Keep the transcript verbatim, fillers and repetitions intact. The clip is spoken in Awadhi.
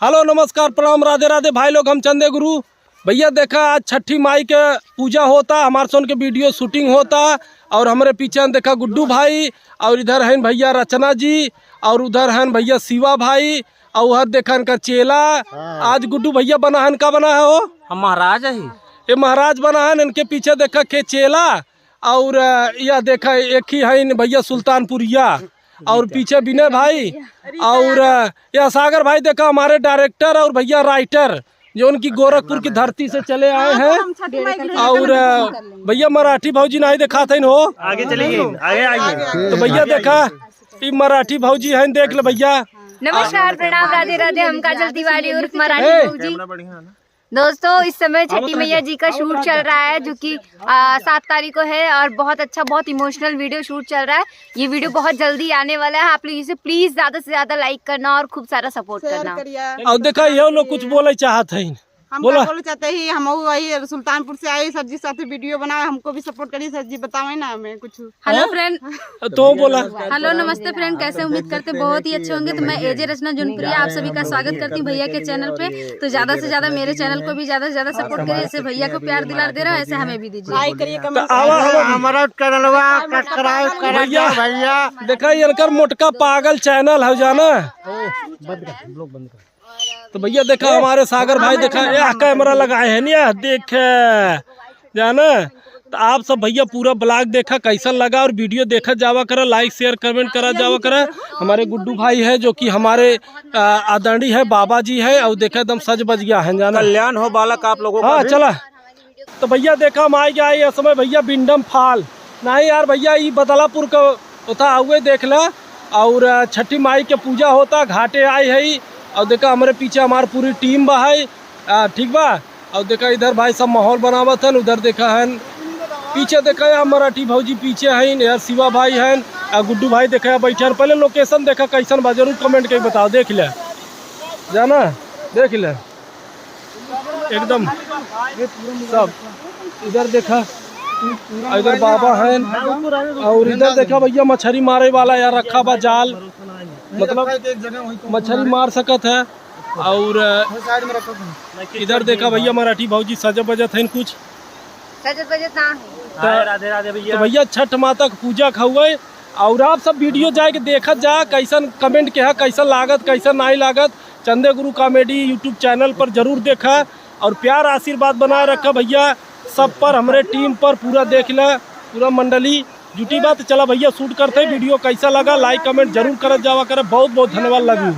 हेलो, नमस्कार, प्रणाम, राधे राधे भाई लोग, हम चंदे गुरु। भैया देखा, आज छठी माई के पूजा होता, हमार सोन के वीडियो शूटिंग होता, और हमरे पीछे देखा गुड्डू भाई, और इधर हैं भैया रचना जी, और उधर हैं भैया शिवा भाई, और उधर देखा इनका चेला। हाँ। आज गुड्डू भैया बना हन, का बना है हो? हम महाराज ही। ये महाराज बना हन, इनके पीछे देखा के चेला, और, अ, यह देखा एक ही है इन भैया सुल्तानपुरिया, और पीछे विनय भाई, और, अ, यह सागर भाई देखा हमारे डायरेक्टर और भैया राइटर, जो उनकी गोरखपुर की धरती से चले आए हैं। और, अ, भैया मराठी भौजी नहीं दिखाते हैं हो। आगे चलिए, आगे आइए। तो भैया देखा, ये मराठी भौजी हैं, देख ले भैया। नमस्कार, प्रणाम, राधे राधे। हम काजल तिवारी उर्फ मराठी ए। भौजी। दोस्तों, इस समय छठी मैया जी का शूट चल रहा है, जो कि, आ, सात तारीख को है, और बहुत अच्छा, बहुत इमोशनल वीडियो शूट चल रहा है। ये वीडियो बहुत जल्दी आने वाला है। आप लोग इसे प्लीज ज्यादा से ज्यादा लाइक करना और खूब सारा सपोर्ट करना। और देखा, ये लोग कुछ बोले चाहत हैं। हम बोला। का बोले चाहते हैं, हम वही सुल्तानपुर से आए, सर जी साथ वीडियो बनाए, हमको भी सपोर्ट करिए सर जी, बतावे ना हमें कुछ। हेलो फ्रेंड। तो बोला। हेलो, नमस्ते फ्रेंड, कैसे? उम्मीद करते बहुत ही अच्छे होंगे। तो मैं एजे रचना जौनपुरिया आप सभी का स्वागत करती हूँ भैया के चैनल पे। तो ज्यादा से ज्यादा मेरे चैनल को भी ज्यादा से ज्यादा सपोर्ट करिए, जैसे भैया को प्यार दुलार दे रहा है, ऐसे हमें भी दीजिए। लाइक करिए, तो कमेंट आवा, करिए। आवा। हमारा चैनलवा सब्सक्राइब करा भैया। भैया। देखा, ये इनकर मोटका पागल चैनल है, जाना। तो भैया देखा, हमारे सागर भाई देखा, यह कैमरा लगाए हैं ना, देख, जाना। तो आप सब भैया पूरा ब्लॉग देखा कैसन लगा, और वीडियो देखत जावा करा, लाइक शेयर कमेंट करा जावा करा। हमारे गुड्डू भाई है, जो कि हमारे, आ, आदरणीय है, बाबा जी है, और देखा एकदम सज बज गया है, जाना। कल्याण हो बालक आप लोगों का हाँ, भी। चला। तो भैया देखा, हम आए गए इस समय भैया बिंडम फाल। नहीं यार भैया, ई बदलापुर का होता, आउए देख ला। और छठी माई के पूजा होता, घाटे आए है। और देखा हमरे पीछे हमार पूरी टीम बा है, आ, ठीक बा। और देखा इधर भाई सब माहौल बनावत हन, उधर देखा हन, पीछे देखा यार मराठी भौजी पीछे हन, यार शिवा भाई हन, आ गुड्डू भाई देखा यार बैठे हन। पहले लोकेशन देखा कैसन बा, जरूर कमेंट करके बताओ, देख ले, जाना, देख ले। एकदम सब इधर देखा, इधर बाबा हैं, और इधर देखा भैया मछरी मारे वाला यार रखा बा जाल, मतलब मछरी मार सकत है। और इधर देखा भैया मराठी भौजी सजत बजत हैं कुछ। सजत बजत ना है। तो, राधे राधे भैया। तो भैया छठ माता के पूजा का हुए, और आप सब वीडियो जाके देखत जा, कैसन कमेंट के है, कैसन लागत, कैसन नाई लागत। चंदे गुरु कॉमेडी YouTube चैनल पर जरूर देखा और प्यार आशीर्वाद बनाए रखा भैया सब पर, हमरे टीम पर पूरा देख ला, पूरा मंडली जुटी बा। तो चला भैया शूट करते हैं, वीडियो कैसा लगा लाइक कमेंट जरूर करत जावा करे। बहुत बहुत धन्यवाद, लव यू।